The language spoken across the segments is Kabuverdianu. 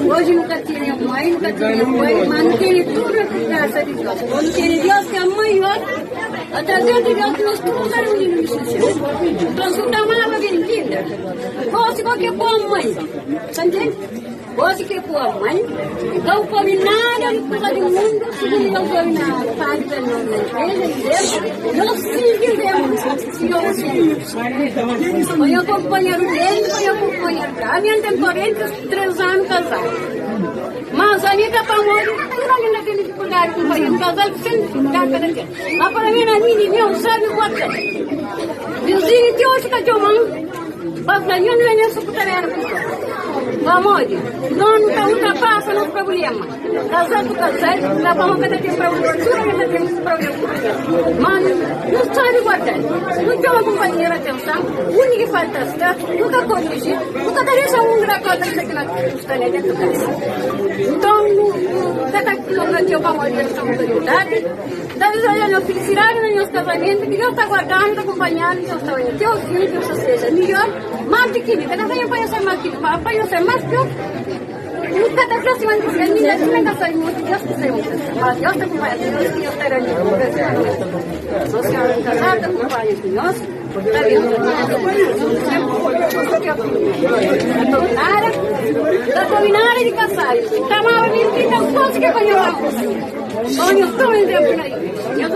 Oji nu ka tene mai, nu ka tene pai, ma nu tene tudu grasa di Deus. Nu tene Deus ki é maior, através di Deus ki nos tudu ta reunidu na Nton, si bu ta amaba Benvinda, gosi bo ki é bo mai, ta ntende? Gosi ki é bo mai, ka bu come nada di kuza di mundu, si bu ka come nada, pabia ta nos na igreja di Deus, nos sigi Deus, Sinhor Pa nha kunpanheru denti, pa nha kunpanheru la. Ami N ten 43 anu kazadu. Mas ami ka pamodi tudu algen ta ten difikuldadi ku kunpanheru. Un kazal ki sen difikuldadi ka ta ten. Ma pa mi, na mi di mi, N sabi guarda. Vizinhu ti oji ta txoma-m pa fla, Nho nu é sukuta era ku bo. Pamodi no nu ta ultrapasa nos prubléma. Kazal ku kazal, la pa ka ta ten problema, tudu algen ta ten problema ku kunpanheru. Ma nu sabi guarda-l. Nu txoma kunpanheru atenson, undi ki falta sta, nu ta koriji, nu ka ta dexa mundu da konta kuzê ki na sta la dentu kasa. Nton, nu ka ta longa txeu pamodi el sta un bokadinhu tardi. Ta dizeja nhos filisidadi na nhos kazamentu, ki Deus ta guarda-nu, ta kunpanha-nu, ki nhos ta oja txeu fiju, ki nhos ta seja midjór, más di ki mi. Ka ta fla nha pa nhos ser más ki mi, ma pa nhos ser más pior. Nu ka ta fla sima nu fla, mi na mi ka sabe mutu, Deus ki sabe mutu. Mas Deus ta kunpanha ku nhos, ki nhos ta da nhos Sô senhora ki kazadu ta kunpanha ku nhos, ta bênsua nhos, Nada, ka kome nada di kasadu. Ta amaba mintida, gosi ke pa nhos ama kunpanheru. Pa nhos toma izénplu na igreja. Nhos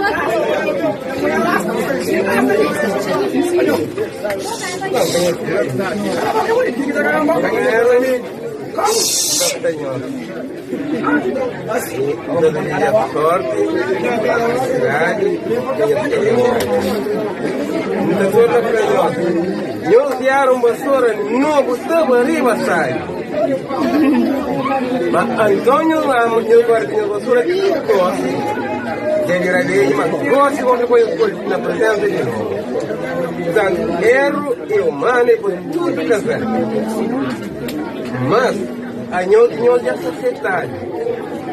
Nhos diara un basora nobu taba riba sai. Ma anton nhos ama nhos guarda nhos basura ti gosi dja bira bedju ma gosi bo ka poi poi na presensa di nobu. Portantu eru e umanu e pa tudu kazal. Mas anhos di nhos dja sta setadu.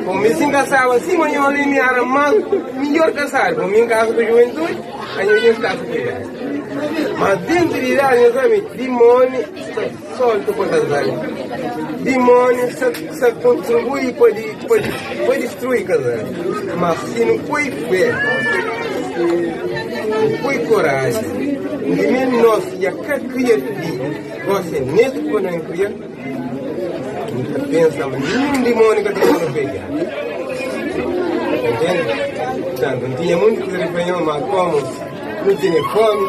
Komu mi si N kasaba sima nhos li mi era mas midjor kasadu. Komu mi N kasa ku juventudi, anhos nhos kasa ku idadi. Mas dentu di idadi nhos sabe dimoni sta soltu pa kazal. Dimoni sta sta kontribui pa di pa di pa distrui kazal. Mas si nu poi fe, nu poi koraji, di mi nos dja ka kria fidju. Gosi é netu ki pa no kria, N ta pensa ma ninhun dimóniu ka ta pô-nu pé dianti. Entende? Portantu, N tinha monti kuza di fla nho, ma komu nu tene fomi,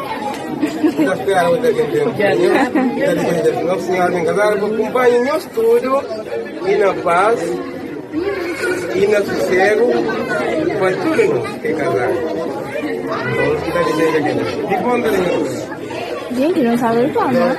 N ta spera otu algen ben fla nho. N ta dizeja Nosu Sinhor ben kazadu pa kunpanha nhos tudu i na pas i na susegu pa tudu nos ki é kazadu. Nton, N ta dizeja kel-la di ponta di nha kurason. Gente, não sabe falar.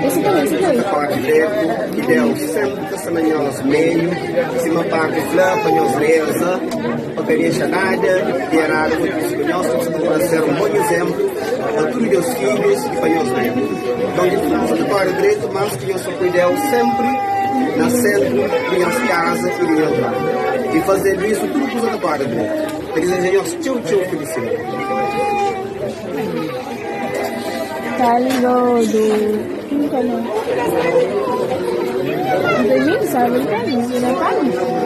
Esse também, esse também. Que Deus sempre está na nós meio, se uma parte fla para nós reza, para que deixa nada de errado com nós, para ser um bom exemplo para todos os meus filhos e para nós mesmos. Então, de tudo direito, mas que nós só Deus sempre na centro de nossa casa e de nosso lar. E fazendo isso, tudo que você pode direito. Quer dizer, nós tchau, tchau, felicidade. Tá ligado. Nunca não. Gente, sabe? Ele tá lindo, ele tá lindo.